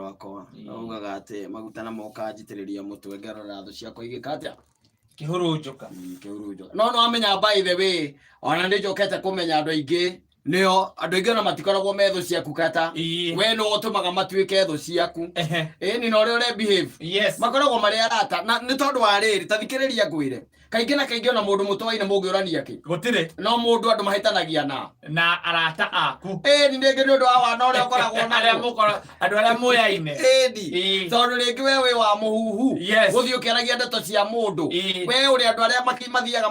Wakwa augaga atĩ maguta na moka njitĩrĩria mũtwe, ngerora thũ ciakwa igĩka atĩa? Kĩhurunjũka. Kĩhurunjũka. No no amenya, by the way, ona nĩ njokete kũmenya andũ aingĩ nĩo, andũ aingĩ ona matikoragwo me thũ ciaku kata. We nĩ ũtũmaga matuĩke thũ ciaku. Ĩni na ũrĩa ũre behave. Makoragwo marĩ arata na nĩ tondũ wa rĩrĩ, ta thikĩrĩria ngwĩre, kaingĩ na kaingĩ ona mũndũ mũtoaine mũngĩũrania kĩ? Gũtirĩ. No mũndũ andũ mahĩtanagia na na arata aku. Ĩni rĩngĩ nĩ ũndũ wa wana ũrĩa ũkoragwo arĩa naguo. Mũkora andũ arĩa mũyaine. Ĩni. Tondũ rĩngĩ we wĩ wa mũhuhu. Gũthiĩ ũkĩaragia ndeto cia mũndũ. We ũrĩ andũ arĩa mathiaga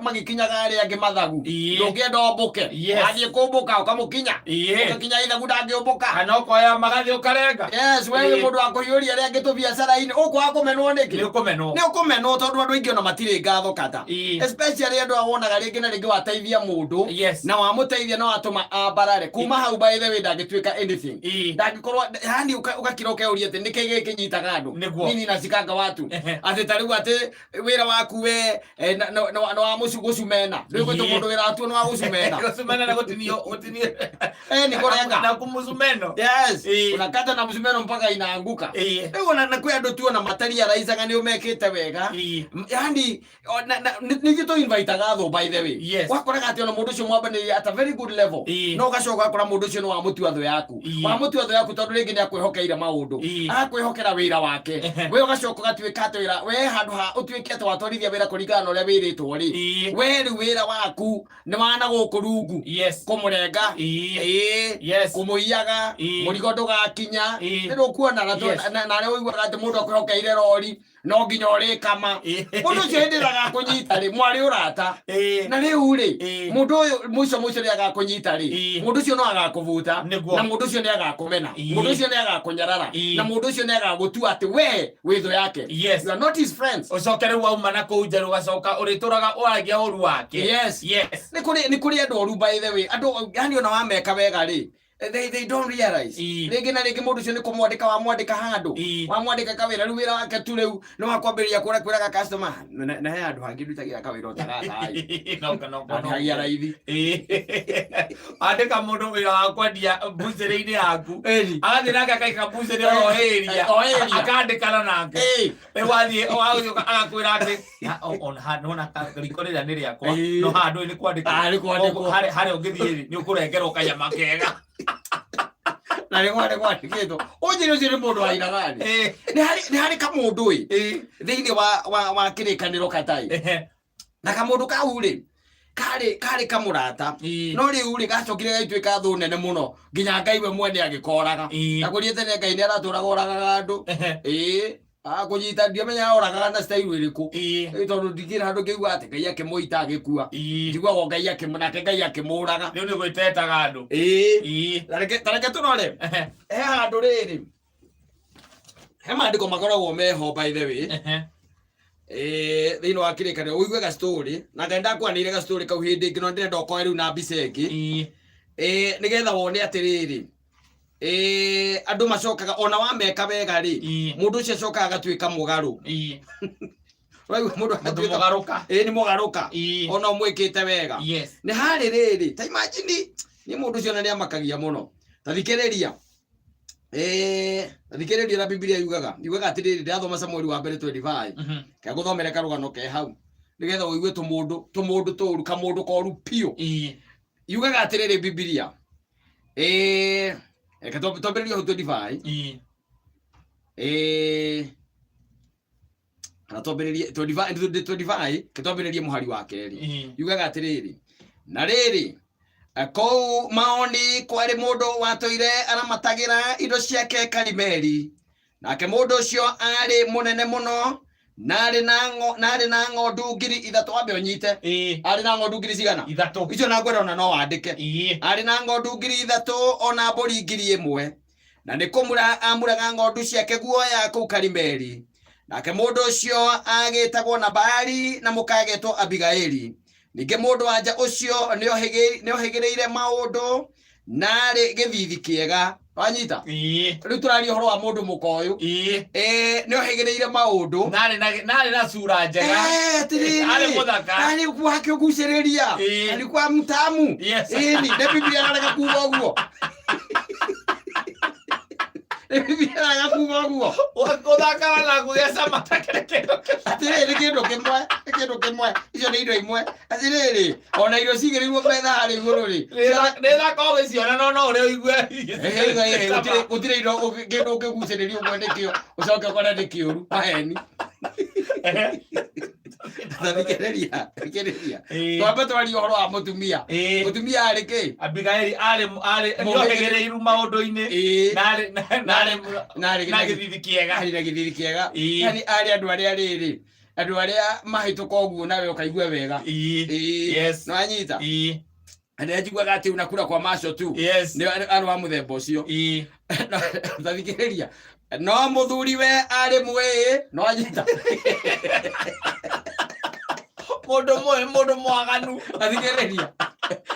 magĩkinyaga arĩa angĩ mathagu. Ndũngĩenda ũmbũke. Wathiĩ kũmbũka ũkamũkinya. Ũgakinya ithagu ndangĩũmbũka. Kana ũkoya magathĩ ũkarenga. Yes, we wĩ mũndũ wa kũhiũria arĩa angĩ tũbiacara-inĩ, ũkwaga kũmenwo nĩkĩ? Nĩ ũkũmenwo. Nĩ ũkũmenwo tondũ andũ aingĩ ona matirĩ ngatho kata. Especially andũ a wonaga rĩngĩ na rĩngĩ wateithia mũndũ na wamũteithia na watũma ambarare kuma hau, by the way, ndangĩtuĩka anything. Ndangĩkorwo yani ũgakira ũkeuria atĩ nĩkĩ gĩkĩ nyitaga andũ. Nini nacikanga watu atĩ ta rĩu atĩ wĩra waku we nĩ wa gũcumena, ndũgwĩtwo mũndũ wĩra watuo nĩ wa gũcumena. Gũcumena na gũtinio gũtinio. Nĩ kũrenga. Na kũmũcumeno. Yes. Unakata na msumeno mpaka inaanguka. Rĩu ona na kwĩ andũ tu ona matariaraicaga nĩ ũmekĩte wega. Yani nĩ ithuĩ tũ invitaga thũ, by the way. Wakoraga atĩ ona mũndũ ũcio mwambanĩria at a very good level. No ũgacoka ũgakora mũndũ ũcio nĩ wamũtua thũ yaku. Wamũtua thũ yaku tondũ rĩngĩ nĩ akwĩhokeire maũndũ. Agakwĩhokera wĩra wake. We ũgacoka ũgatuĩka atĩ wĩra we handũ ha ũtuĩke atĩ watwarithia wĩra kũringana na ũrĩa wĩrĩtwo rĩ. We rĩu wĩra waku nĩ wana gũkũ rungu. Kũmũrenga. Kũmũiyaga. Mũrigo ndũgakinya. Nĩ ndũkuona na na arĩa ũiguaga atĩ mũndũ akwĩhokeire rori no nginya ũrĩkama. Mũndũ ũcio hĩndĩ ĩrĩa agakũnyita rĩ, mwarĩ ũrata. Na rĩu rĩ, mũndũ ũyũ mũico mũico rĩ agakũnyita rĩ, mũndũ ũcio no agakũbuta. Na mũndũ ũcio nĩ agakũmena. Mũndũ ũcio nĩ agakũnyarara. Na mũndũ ũcio nĩ agagũtua atĩ we wĩ thũ yake. You are not his friends. Ũcoke rĩu wauma na kũu nja rĩu ũgacoka ũrĩtũraga ũragia ũru wake. Nĩ kũrĩ andũ oru, by the way, andũ yani ona wameka wega rĩ, they don't realize. Rĩngĩ na rĩngĩ mũndũ ũcio nĩ kũmwandĩka wamwandĩka handũ. Wamwandĩka kawĩra, rĩu wĩra wake tu rĩu nĩ wa kwambĩrĩria kũrĩa kwĩraga customer na he handũ hangĩ ndutagĩra kawĩra ũtarathai. No, no, no, no. Andĩhagia raithi. Andĩka mũndũ wĩra wa kwendia mbucĩrĩ-inĩ yaku. Agathiĩ nake akaika mbucĩrĩ o area. O area. Akandĩkana nake. Rĩu wathiĩ wagũcoka agakwĩra atĩ ona handũ ona riko rĩrĩa nĩ rĩakwa. No handũ nĩ kwandĩkwo. Ah, nĩ kwandĩkwo. Harĩa ũngĩthiĩ rĩ, nĩ ũkũrengerwo kanyama kega. Na nĩ kwandĩkĩtwo ũnjĩre ũcio nĩ mũndũ wa iragani. Nĩ harĩ kamũndũ ĩ thĩinĩ wa kĩrĩkanĩro katai. Na kamũndũ kau rĩ karĩ kamũrata. No rĩu rĩ gacokire gagĩtuĩka thũ nene mũno nginya Ngai we mwene agĩkoraga. Na kũria tene Ngai nĩ aratũraga oragaga andũ. Akũnyita ndiamenya oragaga na style ĩrĩkũ. Tondũ ndikĩrĩ handũ ngĩigua atĩ Ngai akĩmũita agĩkua. Njiguaga Ngai nake Ngai akĩmũraga. Rĩu nĩ gwĩtetaga andũ. Ta reke tũrore. He handũ rĩrĩ he maandĩko makoragwo meho, by the way. Thĩinĩ wa kĩrĩkanĩro ũigue ga story na Ngai ndakwanĩire ga story kau hĩndĩ ĩngĩ, no ndĩrenda ũkoe rĩu na mbica ĩngĩ. Nĩgetha wone atĩrĩrĩ, andũ macokaga ona wameka wega rĩ, mũndũ ũcio acokaga agatuĩka mũgarũ. Ũraigua mũndũ Mũndũ agatuĩka mũgarũka. Nĩ mũgarũka. Ona ũmwĩkĩte wega. Nĩ harĩ rĩrĩ, ta imagine nĩ mũndũ ũcio na nĩ amakagia mũno. Ta thikĩrĩria. Ta thikĩrĩria ũrĩa Bibilia yugaga atĩrĩrĩ, ndĩrathoma Samueli wa mbere 25. Ke gũthomere karũgano ke hau nĩgetha ũigue tũmũndũ tũru, kamũndũ koru piũ. Yugaga atĩrĩrĩ Bibilia, reke twambĩrĩrie hau 25. Kana twambĩrĩrie 25 25, reke twambĩrĩrie mũhari wa kerĩ. Yugaga atĩrĩrĩ, na rĩrĩ, kũu Maoni kwarĩ mũndũ watũire aramatagĩra indo ciake Karimeli. Nake mũndũ ũcio aarĩ mũnene mũno na arĩ na ng'ondu 3000. Wambe ũnyite. Arĩ na ng'ondu ngiri cigana? 3. Icio na ngwenda ona no wandĩke. Arĩ na ng'ondu 3000 ona mbũri 1000, na nĩ kũmura amuraga ng'ondu ciake guoya kũu Karimeli. Nake mũndũ ũcio agĩtagwo Nabali na mũka agetwo Abigaili. Ningĩ mũndũ wanja ũcio nĩohĩgĩrĩire maũndũ na arĩ gĩthithi kĩega. Wanyita? Rĩu tũraria ũhoro wa mũndũ mũka ũyũ. Nĩ ohĩgĩrĩire maũndũ. Narĩ na sura njega. Atĩrĩrĩ. Arĩ mũthaka. Arĩ wakĩgucĩrĩria. Alikuwa mtamu. Ĩni nĩ Biblia ararega kuga ũguo. Nĩ Bibilia ĩraga kuga ũguo. Gũthakara na kũgĩa cama ta kĩrĩ kĩndũ kĩmwe. Atĩrĩrĩ, kĩndũ kĩmwe, nĩ kĩndũ kĩmwe, icio nĩ indo imwe. Atĩrĩrĩ, ona irio cigĩrĩirwo metha harĩa igũrũ rĩ, Nĩ thaka ũgĩciona no no ũrĩa ũigue. Gũtirĩ indo kĩndũ ũngĩgucĩrĩrio ũguo nĩkĩo ũcoke ũkore nĩ kĩũru. Maheni. Thikĩrĩria, thikĩrĩria. Twambe twarie ũhoro wa mũtumia. Mũtumia arĩ kĩ? Abigaili arĩ nĩohĩgĩrĩiru maũndũ-inĩ na arĩ na arĩ na gĩthithi kĩega. Arĩ na gĩthithi kĩega. Yani arĩ andũ arĩa rĩrĩ, andũ arĩa mahĩtũka ũguo nawe ũkaigua wega. Yes. Nĩwanyita? Na njiguaga atĩ unakula kwa macho tu. Yes. Nĩ arĩ wa mũthemba ũcio. Tathikĩrĩria. No mũthuri we arĩ mwĩĩ, no anyita. Mũndũ mwĩ mũndũ mwaganu. Tathikĩrĩria.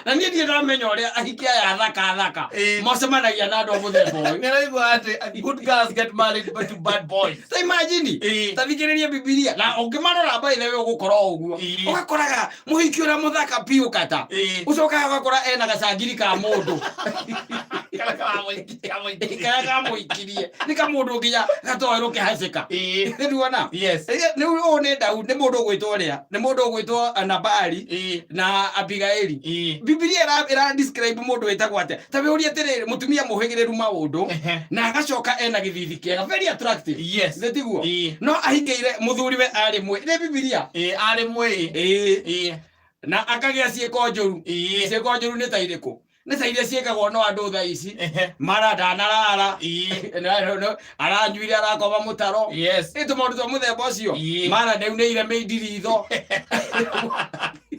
Na niĩ ndirĩ ndamenya ũrĩa ahiki aya thaka thaka macemanagia na andũ a mũthemba ũyũ. Nĩraigua atĩ good girls get married but to bad boys. Ta imagine. Ta thikĩrĩria Bibilia. Na ũngĩmarora by the way ũgũkora o ũguo. Ũgakoraga mũhiki ũrĩa mũthaka biũ kata. Ũcokaga ũgakora ena gacangiri ka mũndũ. Karĩa karamũikirie. Karĩa kamũikirie. Nĩ kamũndũ nginya gatoĩ rũkĩhacĩka. Nĩruona? Yes. Rĩu ũyũ nĩ Daudi, nĩ mũndũ ũgwĩtwo ũrĩa? Nĩ mũndũ ũgwĩtwo Nabali na Abigaili. Bibilia ĩra describe mũndũ wĩtagwo atĩa? Ta wĩũrie atĩrĩrĩ, mũtumia mũhĩgĩrĩru maũndũ na agacoka ena gĩthithi kĩega, very attractive. Yes. Nĩ tiguo? No ahikĩire mũthuri we arĩ mwĩ. Nĩ Bibilia? Arĩ mwĩ. Na akagĩa ciĩko njũru. Ciĩko njũru nĩ ta irĩkũ? Nĩ ta iria ciĩkagwo no andũ thaa ici. Mara ndanarara. Aranyuire arakoma mũtaro. Yes. Nĩ tũmaũndũ twa mũthemba ũcio. Mara nĩaunĩire mĩindi ritho.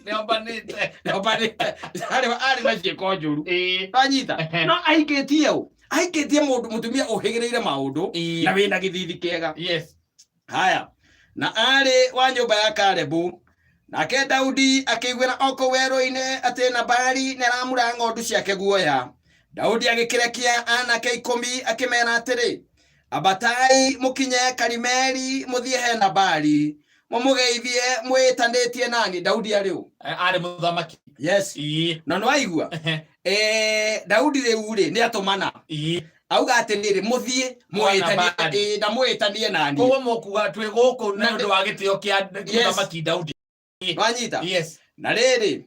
Nĩombanĩte. Nĩombanĩte. Arĩ na ciĩko njũru. Wanyita? No ahikĩtie ũ? Ahikĩtie mũndũ mũtumia ũhĩgĩrĩire maũndũ na wĩna gĩthithi kĩega. Yes. Haya. Na arĩ wa nyũmba ya Kalebu. Nake Daudi akĩiguĩra o kũu werũ-inĩ atĩ Nabali nĩaramura ng'ondu ciake guoya. Daudi agĩkĩrekia anake 10 akĩmera atĩrĩ, ambatai mũkinye Karimeli mũthiĩ he Nabali mũmũgeithie mwĩtanĩtie nani. Daudi arĩ ũ? Arĩ mũthamaki. Yes. Na nĩwaigua? Daudi rĩu rĩ nĩ atũmana. Auga atĩrĩrĩ, mũthiĩ mwĩtanie na mwĩtanie nani. Koguo mũkuga twĩ gũkũ nĩ ũndũ wa gĩtĩo kĩa mũthamaki Daudi. Wanyita? Yes. Na rĩrĩ,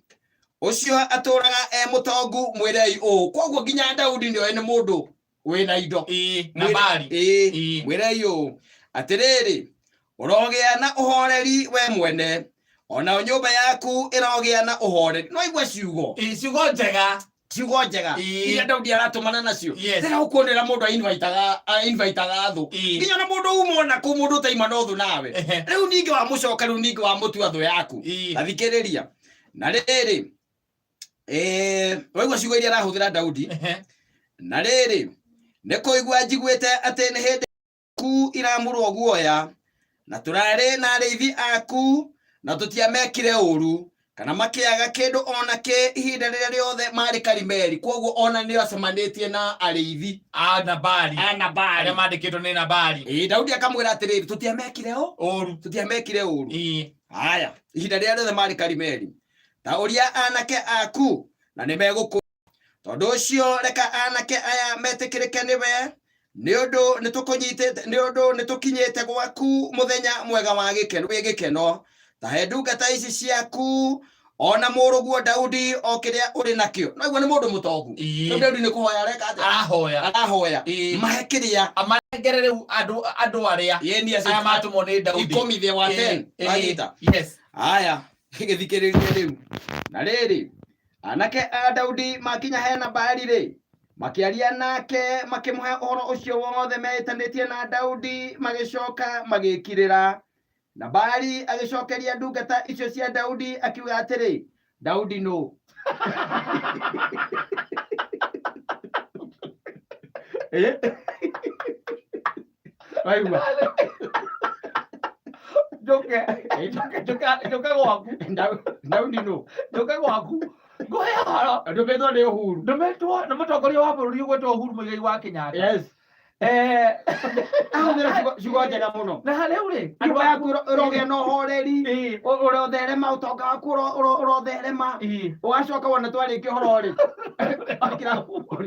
ũcio atũraga e mũtongu mwĩrei ũũ. Koguo nginya Daudi nĩoĩ nĩ mũndũ wĩna indo. Nabali. Mwĩrei ũũ. Atĩrĩrĩ, ũrogĩa na ũhoreri we mwene, ona nyũmba yaku ĩrogĩa na ũhoreri. No igua ciugo. Ciugo njega. Ciugo njega. Iria Daudi aratũmana nacio. Yes. Rĩrĩa ũkuonera mũndũ a-invitaga thũ. Nginya na mũndũ uma ona kũ mũndũ ũtaima na ũthũ nawe. Rĩu ningĩ wamũcoka, rĩu ningĩ wamũtua thũ yaku. Athikĩrĩria. Na rĩrĩ, waigua ciugo iria arahũthĩra Daudi. Na rĩrĩ, nĩ kũigua njiguĩte atĩ nĩ hĩndĩ ku iramurwo guoya, na tũrarĩ na arĩithi aku, na tũtiamekire ũru, kana makĩaga kĩndũ ona kĩ ihinda rĩrĩa rĩothe marĩ Karimeli. Koguo ona nĩ acemanĩtie na arĩithi a Nabali. A Nabali. Arĩa mandĩkĩtwo nĩ Nabali. Daudi akamwĩra atĩrĩrĩ, tũtiamekire ũru. Tũtiamekire ũru. Haya, ihinda rĩrĩa rĩothe marĩ Karimeli. Ta ũria anake aku, na nĩ megũkũ. Tondũ ũcio reka anake aya metĩkĩrĩke nĩwe, nĩ ũndũ nĩtũkũnyitĩte, nĩ ũndũ nĩtũkinyĩte gwaku mũthenya mwega wa gĩkeno, wĩ gĩkeno. Ta he ndungata ici ciaku ona mũrũguo Daudi o kĩrĩa ũrĩ nakĩo. No igua nĩ mũndũ mũtongu. Rĩu Daudi nĩ kũhoya areka atĩa? Arahoya. Arahoya. Mahe kĩrĩa. Amanengere rĩu andũ arĩa. Yeni acio Aya matũmwo nĩ Daudi. 10 thĩ wa 10. Wanyita? Yes. Haya, gĩthikĩrĩrie rĩu. Na rĩrĩ, anake a Daudi makinya he Nabali rĩ, makĩaria nake makĩmũhe ũhoro ũcio wothe meĩtanĩtie na Daudi, magĩcoka magĩkirĩra. Nabali agĩcokeria ndungata icio cia Daudi akiuga atĩrĩ, Daudi nũ? Waigua? Njoke, njoke, njoke, njoke gwaku. Daudi nũ? Njoke gwaku. Ngũhe ũhoro. Ndũmĩtwo nĩ Uhuru. Ndũmĩtwo nĩ mũtongoria wa bũrũri ũgwĩtwo Uhuru Muigai wa Kenyatta. Yes. Ahũthĩra ciugo njega mũno. Na rĩu rĩ, nyũmba yaku ĩrogĩa na ũhoreri, ũrotherema, ũtonga waku ũrotherema. Ũgacoka wona twarĩkia ũhoro rĩ, akĩra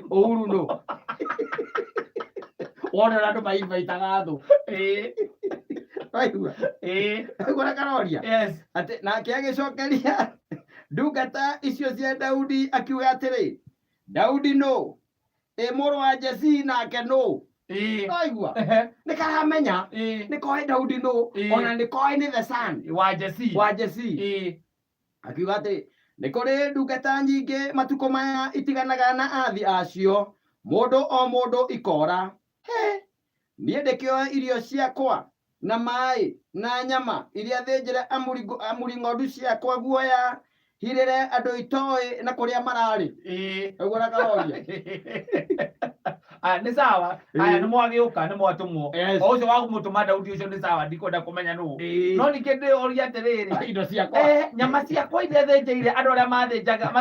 Uhuru nũ? Wone ũrĩa andũ mainvaitaga thũ. Waigua? Waigua ũrĩa karoria? Yes. Atĩ nake agĩcokeria ndungata icio cia Daudi akiuga atĩrĩ, Daudi nũ? Ĩ mũrũ wa Jesii nake nũ? Waigua? Nĩ karamenya nĩ koĩ Daudi nũ, ona nĩ koĩ nĩ the son Wa Jesii. wa Jesii. Akiuga atĩ nĩ kũrĩ ndungata nyingĩ matukũ maya itiganaga na athi acio, mũndũ o mũndũ ikora. He! Niĩ ndĩkĩoe irio ciakwa na maĩ na nyama iria thĩnjĩre amuri, amuri ng'ondu ciakwa guoya hirĩre andũ itoĩ na kũrĩa mararĩ. Ũguo na karoria. Aya, nĩ sawa. Aya, nĩ mwagĩũka, nĩ mwatũmwo. Yes. O ũcio wa kũmũtũma Daudi ũcio nĩ sawa, ndikwenda kũmenya nũ. No ningĩ ndĩoria atĩrĩrĩ, Indo ciakwa. Nyama ciakwa iria thĩnjĩire andũ arĩa mathĩnjaga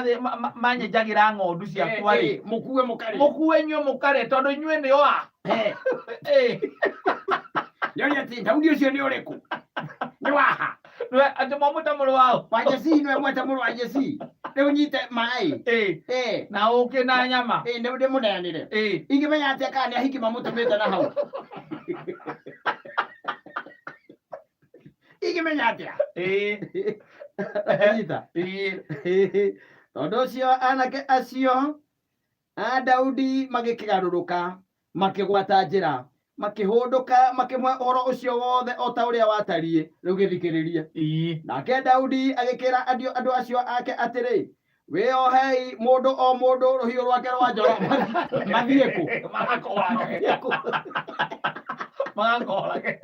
manyenjagĩra ng'ondu ciakwa rĩ, Mũkue mũkarĩe. Mũkue inyuĩ mũkarĩe, tondũ inyuĩ nĩ o a? Nĩoria atĩ Daudi ũcio nĩ ũrĩkũ? Nĩ waha? Nĩwe atĩ mwamwĩta mũrũ wao? Wa Jesii, nĩwe mwete mũrũ wa Jesii. Rĩu nyite maĩ. Na ũkĩ na nyama. Nĩ ndĩmũneanĩre. Ingĩmenya atĩa kana nĩ ahiki mamũtũmĩte na hau? Ingĩmenya atĩa? Nyita. Tondũ ũcio anake acio a Daudi magĩkĩgarũrũka, makĩgwata njĩra, makĩhũndũka, makĩmũhe ũhoro ũcio wothe o ta ũrĩa watariĩ. Rĩu gĩthikĩrĩrie. Nake Daudi agĩkĩra andũ acio ake atĩrĩ, Wĩohei mũndũ o mũndũ rũhiũ rwake rwa njora. Mathiĩ kũ? Magakorage. Magakorage.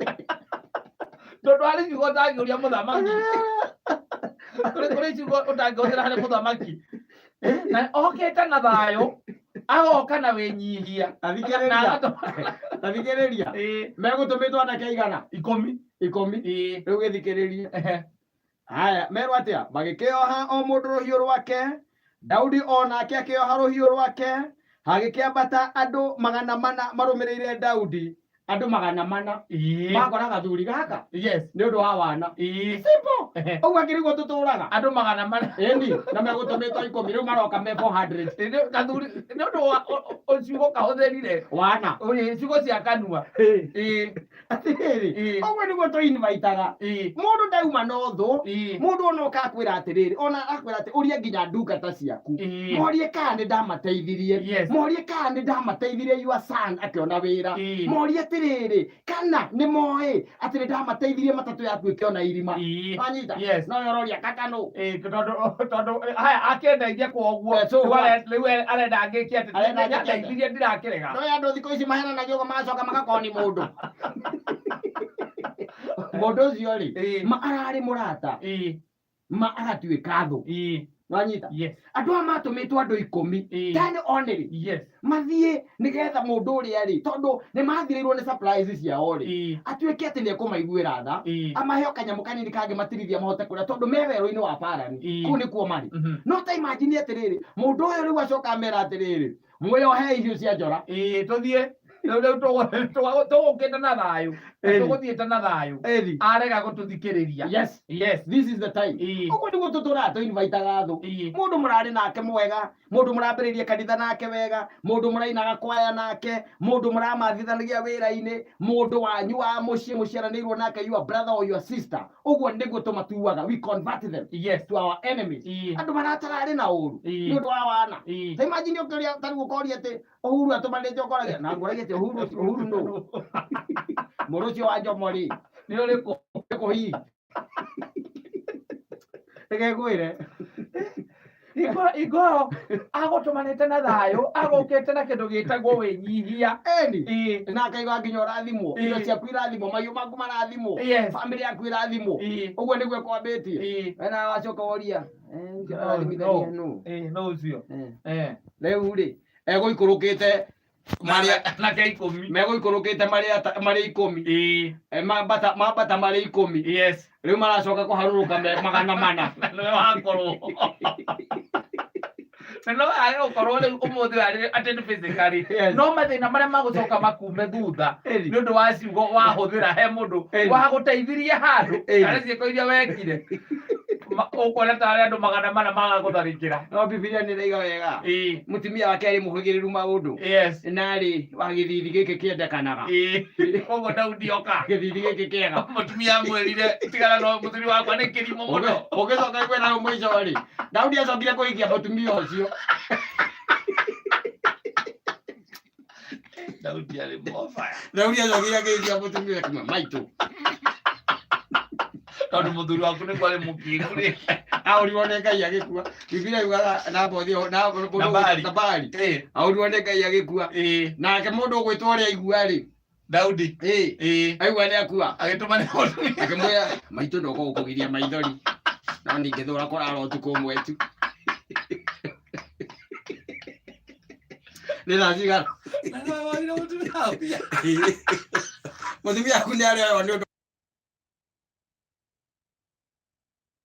Tondũ harĩ ciugo ũtangĩũria mũthamaki. Kũrĩ ciugo ũtangĩhũthĩra harĩ mũthamaki. Na okĩte na thayũ, agoka na wĩnyihia. Athikĩrĩria. Na agatũma- Tathikĩrĩria. Megũtũmĩtwo anake aigana? 10. 10. Rĩu gĩthikĩrĩrie. Haya, merwo atĩa? Magĩkĩoha o mũndũ rũhiũ rwake, Daudi o nake akĩoha rũhiũ rwake, hagĩkĩambata andũ 400 marũmĩrĩire Daudi, andũ 400. Makora gathuri gaka nĩ ũndũ wa wana. Simple. Ũguo akĩrigwo tũtũraga. Andũ 400. Ĩni, na megũtũmĩtwo 10, rĩu maroka me 400. Ĩ, gathuri nĩ ũndũ wa ciugo kahũthĩrire. Wana. Ciugo cia kanua. Atĩrĩrĩ, ũguo nĩguo tũinvaitaga. Mũndũ ndauma na ũthũ, mũndũ ona ũka akwĩra atĩrĩrĩ, ona akwĩra atĩ ũrie nginya ndungata ciaku. Morie kana nĩ ndamateithirie. Morie kana nĩ ndamateithirie your son akĩona wĩra. Morie atĩrĩrĩ, kana nĩ moĩ atĩ nĩ ndamateithirie matatũ yaku ĩkĩona irima. Wanyita? Yes. No ũroria kaka nũ? Tondũ haya akĩndeithia kwa ũguo. So what? Rĩu arenda ngĩke atĩ Arenda ngĩke atĩa? ndeithirie ndirakĩrega. No andũ thikũ ici mahenanagia ũguo magacoka magakorwo nĩ mũndũ. Mũndũ ũcio rĩ, ma ararĩ mũrata, ma agatuĩka thũ. Wanyita? Yes. Andũ aya matũmĩtwo andũ 10. 10 only. Mathiĩ nĩgetha mũndũ ũrĩa rĩ, tondũ nĩ mathirĩirwo nĩ supplies ciao rĩ, atuĩke atĩ nĩ ekũmaiguĩra tha, amahe o kanyamũ kanini kangĩmatirithia mahote kũrĩa, tondũ me werũ-inĩ wa Parani. Kũu nĩkuo marĩ. No ta imagine atĩrĩrĩ, mũndũ ũyũ rĩu acoka amera atĩrĩrĩ, mwĩohe ihiũ cia njora. Tũthiĩ. Rĩu tũgũkĩte na thayũ. Tũgũthiĩte na thayũ. Arega gũtũthikĩrĩria. Yes. Yes. This is the time. Ũguo nĩguo tũtũraga tũinvaitaga thũ. Mũndũ mũrarĩ nake mwega, mũndũ mũrambĩrĩria kanitha nake wega, mũndũ mũrainaga kwaya nake, mũndũ mũramathithanagia wĩra-inĩ, mũndũ wanyu wa mũciĩ mũciaranĩirwo nake, your brother or your sister. Ũguo nĩguo tũmatuaga. We convert them to our enemies. Andũ maratararĩ na ũru nĩ ũndũ wa wana. Ta imagine ũkĩũria, ta rĩu ũkoria atĩ Uhuru atũmanĩte ũkoragia na ngũragia atĩ Uhuru ũcio, Uhuru nũ? Mũrũ ũcio wa Jomo rĩ, Nĩ ũrĩkũ? Nĩ hihi? Reke ngwĩre. Igoro agũtũmanĩte na thayũ, agũkĩte na kĩndũ gĩtagwo wĩnyihia. Eni. Na akaigua nginya ũrathimwo, indo ciaku irathimwo, mahiũ maku marathimwo, family yaku irathimwo. Ũguo nĩguo kwambĩtie. We nawe wacoka woria, ũcio arathimithania nũ? Nũ ũcio? Rĩu rĩ, egũikũrũkĩte marĩa Na ke 10. Megũikũrũkĩte marĩ 10. Mambata marĩ 10. Rĩu maracoka kũharũrũka me 400. Na nĩwe wakorwo. Na no age gũkorwo rĩu ũmũthĩ arĩ atĩ nĩ physically. No mathĩna marĩa magũcoka makume thutha nĩ ũndũ wa ciugo wahũthĩra he mũndũ wagũteithirie handũ kana ciĩko iria wekire. Ũkuona tarĩ andũ 400 magagũtharĩkĩra. No Bibilia nĩ ĩraiga wega. Mũtumia wake arĩ mũhĩgĩrĩru maũndũ. Na arĩ wa gĩthithi gĩkĩ kĩendekanaga. Koguo Daudi oka. Gĩthithi gĩkĩ kĩega. Mũtumia amwĩrire tigana no mũthuri wakwa nĩ kĩrimũ mũno. Ũgĩcoka kwĩra hau mũico rĩ, Daudi acokire kũhikia mũtumia ũcio. Daudi arĩ mobaya. Daudi acokire akĩhikia mũtumia ũcio maitũ. Tondũ mũthuri waku nĩguo arĩ mũkĩgu rĩ. Ahũrirwo nĩ Ngai agĩkua. Bibilia yugaga Nabothi Nabali. Nabali. Ahũrirwo nĩ Ngai agĩkua. Nake mũndũ ũgwĩtwo ũrĩa aigua rĩ, Daudi. Aigua nĩ akua. Agĩtũma nĩ mũtumia. Akĩmwĩra maitũ ndoka gũkũgiria maithori. No ningĩthũra kũrara ũtukũ ũmwe tu. Nĩ thaa cigana? Na nĩwe wagire mũtumia waku. Mũtumia waku nĩ arĩoywo nĩ ũndũ